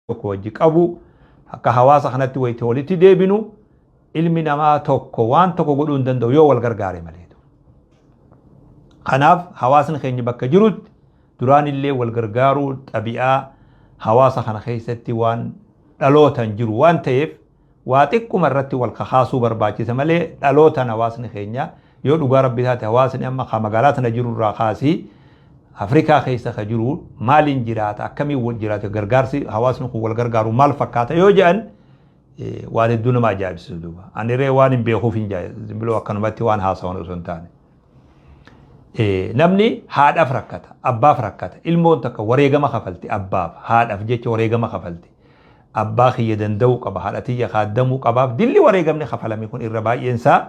Tokko wajji qabu akka hawaasa kanatti wayita walitti deebinu, ilmi namaa tokko waan tokko godhuu hin danda'u yoo wal gargaare malee. Kanaaf hawaasni keenya bakka jirutti duraan illee wal gargaaruu xabi'aa hawaasa kana keessatti waan dhalootan jiru waan ta'eef, waa xiqquma irratti wal kakaasuu barbaachisa malee, dhalootan hawaasni keenya yoo dhugaa Rabbi taate, hawaasni amma ka magaalaa tana jiru irraa kaasii Afrikaa keessa ka jiru maaliin jiraata, akkamiin wal jiraata, gargaarsi hawaasni kun wal gargaaru maal fakkaata yoo jedhan, waan hedduu nama ajaa'ibsiisu duuba. Ani ree waan hin beekuuf hin jaa biloo akkanumatti waan haasawan osoo hin taane. Namni haadhaaf rakkata, abbaaf rakkata, ilmoon takka wareegama kafalti, abbaaf haadhaaf jecha wareegama kafalti. Abbaa kiyya danda'uu qaba, haadha tiyya kaaddamuu qabaaf dilli wareegamni kafalame kun irra baay'een isaa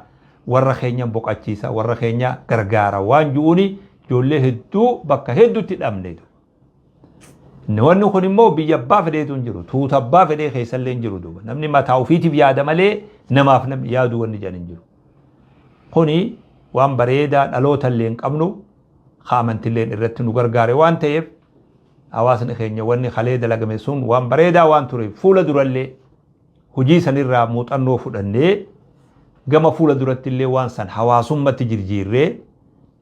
warra keenya boqachiisa, warra keenya gargaara waan ju'uuni ijoollee hedduu bakka hedduutti dhabne. Wanni kun immoo biyya abbaa fedheetu hin jiru. Tuuta abbaa fedhee keessallee hin jiru duuba. Namni mataa ofiitiif yaada malee namaaf namni yaadu wanni jedhan hin jiru. Kuni waan bareedaa dhaloota illee hin qabnu, ka amantilleen irratti nu gargaare waan ta'eef, hawaasni keenya wanni kalee dalagame sun waan bareedaa waan tureef, fuula durallee hojii sanirraa muuxannoo fudhannee gama fuula duratti illee waan san hawaasummatti jirjiirree,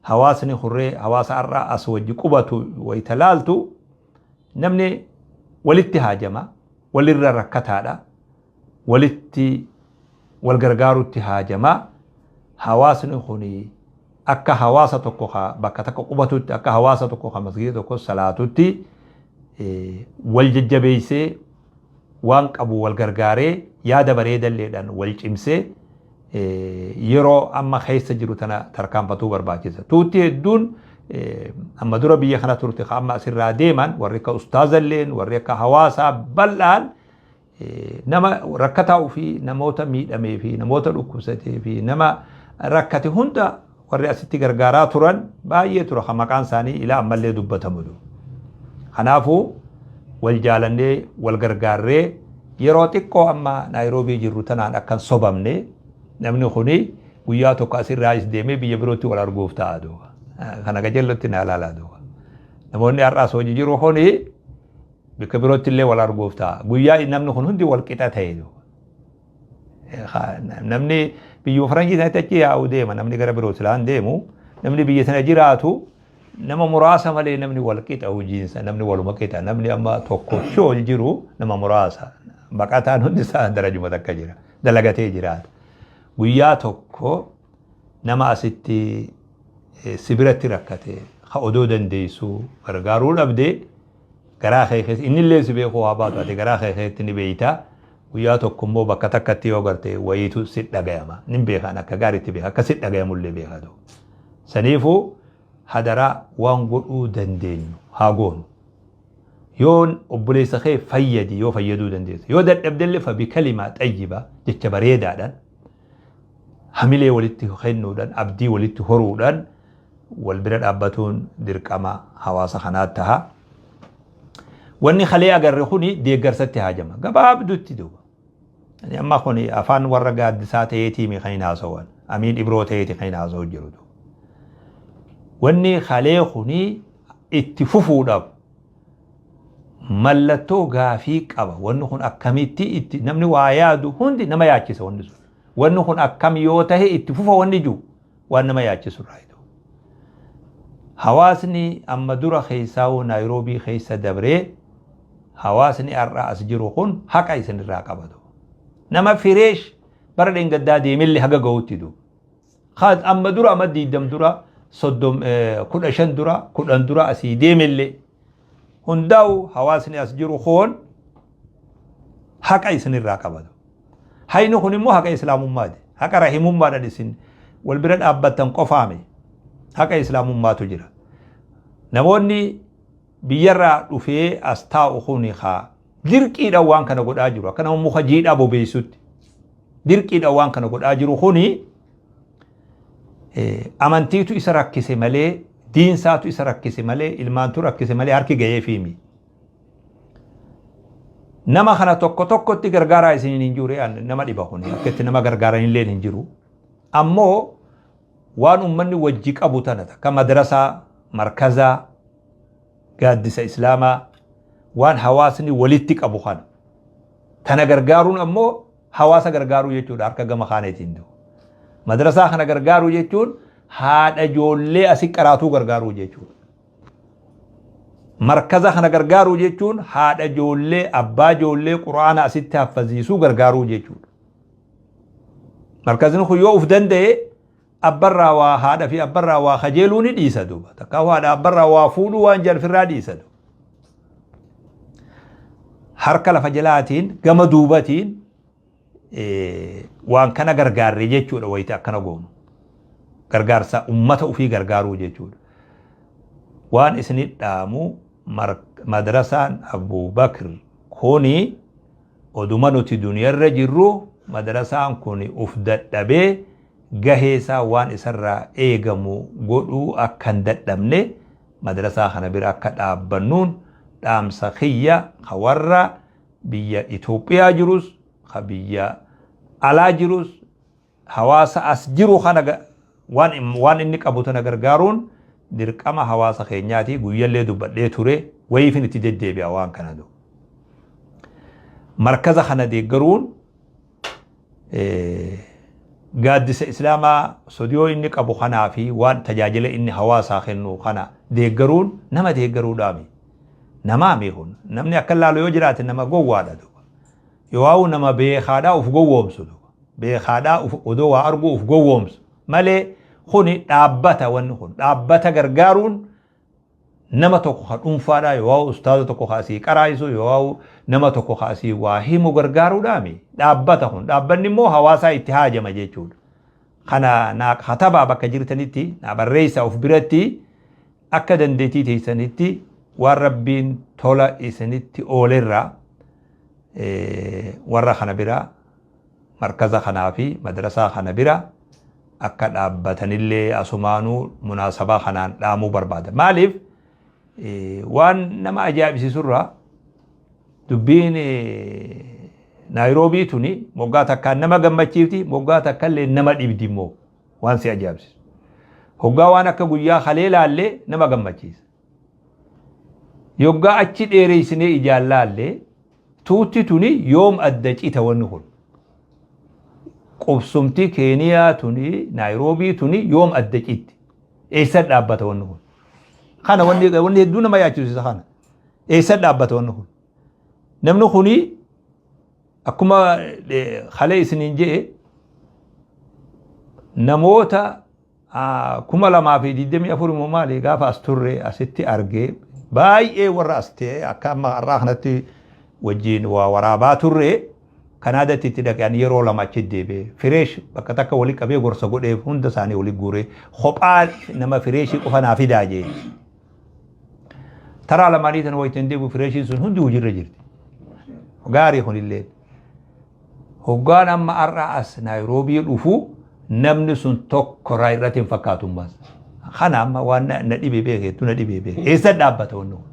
hawaasni hurree hawaasa har'a as wajji qubatu wayita laaltu, namni walitti haajama, walirra rakkataadha, walitti wal gargaarutti haajama. Hawaasni kun akka hawaasa tokko ka bakka takka qubatutti, akka hawaasa tokko ka masgiida tokko salaatutti wal jajjabeessee, waan qabu wal gargaaree, yaada bareedalleedhaan wal cimsee yeroo amma keessa jiru tana tarkaanfatuu barbaachisa. Tuutti hedduun amma dura biyya kana turte ka amma asirraa deeman, warri akka ustaazalleen, warri akka hawaasaa bal'aan, nama rakkataa ofii, namoota miidhamee fi namoota dhukkubsatee fi nama rakkate hunda warri asitti gargaaraa turan baay'ee tura, kan maqaan isaanii ilaa ammallee dubbatamu. Kanaafuu wal jaalannee wal gargaarree yeroo xiqqoo amma Naayiroobii jirru tanaan akkan sobamne, namni kuni guyyaa tokko asirraayis deemee biyya birootti wal arguuf ta'a duuba. Kana qajeellotti naa ilaalaa duuba. Namoonni har'aas hojii jiru kuni bakka birootti illee wal arguuf ta'a. Guyyaa namni kun hundi wal qixa ta'e duuba. Namni biyyuma faranjii sanatti achi yaa'u deema, namni gara biroo silaan deemu, namni biyya sana jiraatu nama muraasa malee namni wal qixa hojiinsa, namni waluma qixa. Namni amma tokkochi ol jiru nama muraasa, baqataan hundi isaa darajuma takka jira, dalagatee jiraata. Guyyaa tokko nama asitti si biratti rakkate ka odoo dandeessu gargaaruu dhabde, garaa kee keessa innillee si beekuu haa baatu, ati garaa kee keessatti ni beeyta. Guyyaa tokko immoo bakka takkatti yoo garte wayiitu si dhagayama. Nin beekaan, akka gaariitti beeka, akka si dhagayamullee beeka. Saniifuu hadaraa waan godhuu dandeenyu haa goonu. Yoo obboleessa kee fayyadi, yoo fayyaduu dandeessa, yoo dadhabdellee fa bikalimaa xayyibaa, jecha bareedaadhaan hamilee walitti kennuudhaan, abdii walitti horuudhaan wal bira dhaabbatuun dirqama hawaasa kanaa taha. Wanni kalee agarre kuni deeggarsatti haajama. Gabaabdutti duuba. Amma kuni afaan warra gaaddisaa ta'eetii mi kan hin haasawan. Amiin Ibroo ta'eeti kan hin haasa'u jiru. Wanni kalee kuni itti fufuudhaaf mallattoo gaafii qaba. Wanni kun akkamitti itti namni waa yaadu hundi nama yaachisa wanni sun. Wanni kun akkam yoo tahe itti fufa wanni jiru waan nama yaachisu irraa. Hawaasni amma dura keessaawuu Naayiroobii keessa dabree, hawaasni har'a as jiru kun haqa isinirraa qabatu. Nama fresh bara dheengaddaa deemillee haga gahutti duuba. Amma dura amma 20 dura, 30, 15 dura, 10 dura asii deemillee hundaa'u, hawaasni as jiru kun haqa isinirraa qabatu. Hayni kun immoo haqa islaamummaati. Haqa rahimummaadhaan isin wal bira dhaabbattan qofaame, haqa islaamummaatu jira. Namoonni biyyarraa dhufee as taa'u kun haa dirqiidhaan waan kana godhaa jiru. Akka nama muka jiidhaa bobeessutti. Dirqiidhaan waan kana godhaa jiru kuni amantiitu isa rakkise malee, diinsaatu isa rakkise malee, ilmaantu rakkise malee harki ga'eefiimi. Nama kana tokko tokkotti gargaaraa isiniin hin jiru, nama dhiba kun akka itti nama gargaaran illee hin jiru. Ammoo waan uummanni wajji qabu tana akka madrasaa, markazaa, gaaddisa islaamaa, Waan hawaasni walitti qabu kana. Tana gargaaruun ammoo hawaasa gargaaruu jechuudha harka gama kaaneetiin du'u. Madrasaa kana gargaaruu jechuun haadha ijoollee asi qaraatuu gargaaruu jechuudha. Markaza kana gargaaruu jechuun haadha ijoollee, abbaa ijoollee Qur'aana asitti haffaziisuu gargaaruu jechuudha. Markazni kun yoo uf danda'e abbarraa waa haadha fi abbarraa waa kajeeluu ni dhiisa duuba. Takkaa haadha abbarraa waa fuudhuu waan jalfirraa dhiisa duuba. Harka lafa jalaatiin gama duubatiin waan kana gargaarre jechuudha wayita akkana goonu. Gargaarsa ummata ufii gargaaruu jechuudha. Waan isinit dhaamu, madrasaan Abu Bakr kuni oduma nuti duniyarra jirru madrasaan kuni uf dadhabee gahee isaa waan isarraa eegamu godhuu akka hin dadhabne madrasaa kana bira akka dhaabbannuun dhaamsa kiyya, ka warra biyya Itoophiyaa jirus, ka biyya alaa jirus, hawaasa as jiru kana waan inni qabu tana gargaaruun dirqama hawaasa keenyaati. Guyyallee dubbadhee ture, wayiifin itti deddeebi'a waan kana du. Markaza kana deeggaruun, gaaddisa Islaamaa sodiyoo inni qabu kanaa fi waan tajaajila inni hawaasaa kennu kana deeggaruun nama deeggaruudhaami. Namaami kun namni akka laalu yoo jiraate nama gowwaadha duuba. Yoo nama beekaadhaa uf gowwoomsu duuba. Beekaadhaa odoo waa arguu uf gowwoomsu malee, kuni dhaabbata, wanni kun dhaabbata gargaaruun nama tokko ka dhuunfaadhaa yoo ustaaza tokko ka asii qaraayisu yoo nama tokko ka asii waa himu gargaaruudhaami. Dhaabbata kun, dhaabbanni immoo hawaasaa itti haajama jechuudha. Kana naa katabaa, bakka jirtanitti naa barreessaa of biratti. Akka dandeettii teessanitti waan Rabbiin tola isinitti oolerraa warra kana bira, markaza kanaa fi madrasaa kana bira akka dhaabbatanillee asumaanuu munaasabaa kanaan dhaamuu barbaada. Maaliif, waan nama ajaa'ibsiisurraa dubbiin Naayiroobii tuni moggaa takkaan nama gammachiifti, moggaa takkallee nama dhibdi immoo waan si ajaa'ibsiisu. Hoggaa waan akka guyyaa kalee laallee nama gammachiisa. Yoggaa achi dheereysinee ijaan laallee, tuutti tuni yoom adda cita wanni kun? Qubsumti Keeniyaa tuni, Naayiroobii tuni yoom adda citti? Eessa dhaabbata wanni kun? Kana wanni hedduu nama yaachisiisa kana. Eessa dhaabbata wanni kun? Namni kuni akkuma kalee isiniin je'e namoota 2024 immoo maali gaafa as turre asitti argee, baay'ee warra as ta'e akka amma har'aa kanatti wajjin waa waraabaa turre. Kanaadatti itti dhaqe. Ani yeroo lama achi deebi'e, fresh bakka takka wali qabee gorsa godheef, hunda isaanii wali guuree kophaa nama freshii qofa naa fidaa jee. Taraa lamaanii tan wayitiin deebi'u freshiin sun hundi hojiirra jirti. Gaarii kunillee. Hoggaan amma har'a as Naayiroobii dhufu namni sun tokko irraa irratti hin fakkaatu ammas. Kana amma waan na dhibee beekeettu na dhibee beeke. Eessa dhaabbata wanni kun?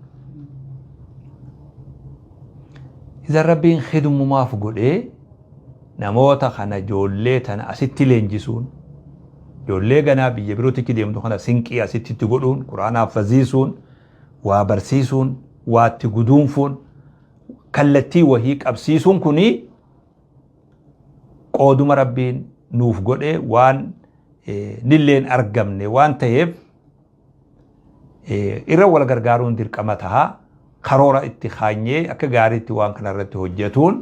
Isa Rabbiin khidmumaaf godhee namoota kana, ijoollee tana asitti leenjisuun, ijoollee ganaa biyya birootichi deemtu kana sinqii asitti itti godhuun, Quraana haffaziisuun, waa barsiisuun, waa itti guduunfuun, kallattii wahii qabsiisuun kuni qooduma Rabbiin nuuf godhe, waan nilleen argamne waan ta'eef irra wal gargaaruun dirqama taha. Karoora itti kaanyee akka gaariitti waan kana irratti hojjetuun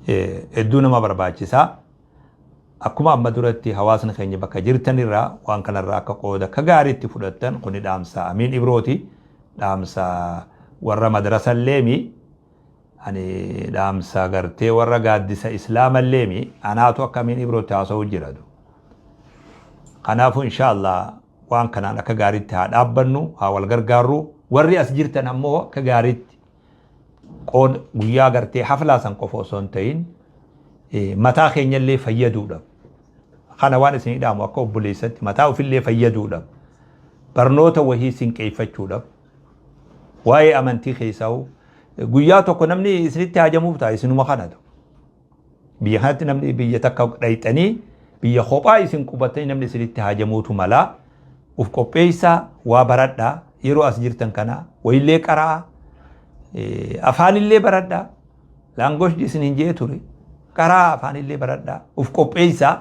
hedduu nama barbaachisaa. Akkuma amma duratti hawaasni keenya bakka jirtanirraa waan kanarraa akka qooda akka gaariitti fudhattan, kuni dhaamsa Amiin Ibrooti. Dhaamsa warra madrasalleemi. Ani dhaamsa gartee warra gaaddisa Islaamalleemi. Anaatu akka Amiin Ibrootti haasa'u jira. Kanaafuu inshaallah waan kanaan akka gaariitti haa dhaabbannu, haa wal gargaarru. Warri as jirtan ammoo akka gaariitti qood guyyaa gartee haflaa san qofa osoo hin ta'in mataa keenyallee fayyaduudhaaf. Kana waan isinii dhaamu akka obboleessatti, mataa ofillee fayyaduudhaaf, barnoota wahii sinqeeffachuudhaaf, waa'ee amantii keessaa guyyaa tokko namni isinitti haajamuuf ta'a isinuma kanatu. Biyya kanatti namni biyya takka dhayxanii, biyya kophaa isin qubatanii namni isinitti haajamuutu malaa. Uf qopheessaa, waa baradhaa, yeroo as jirtan kana wayillee qaraa. Afaanillee baradhaa. Language isin hin jee ture. Karaa afaanillee baradhaa. Uf qopheessaa.